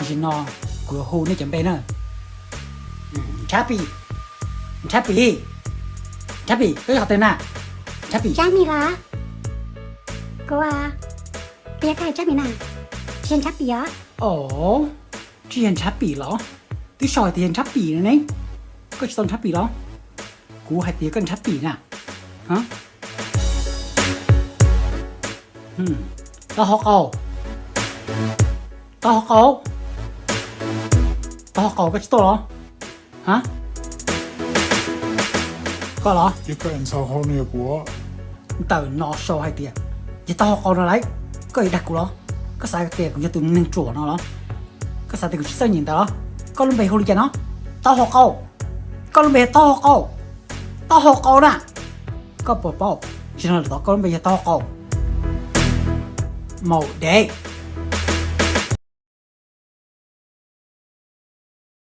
Tam sim no kuv yuav hu nej cov npe na. Nrhab Pim, Nrhab Pim, Nrhab Pim, koj yog qhov twg na? Nrhab Pim. Tsab Mim los? Kuv, kuv yog Tsab Mim na, tsis yog Nrhab Pim os. Os, tsis yog Nrhab Pim los? Twb sau hais tias yog Nrhab Pim no ne. Koj tsis tau Nrhab Pim los? Kuv hais tias koj Nrhab Pim na. Taub hau qau, taub hau qau, taub hau qau, koj tsis tuaj los? Ha, koj los? Ntawm no sau hais tias yog taub hau qau no lauj. Koj yuav dag kuv los? Koj xav tias kuv yog tus neeg ruam no los? Koj xav tias kuv tsis txawj nyeem ntawv los? Koj lub npe hu li cas no? Taub hau qau. Koj lub npe taub hau qau, taub hau qau na. Koj puas paub? Tsis no lawm tod, koj lub npe yog taub hau qau. Maum dev.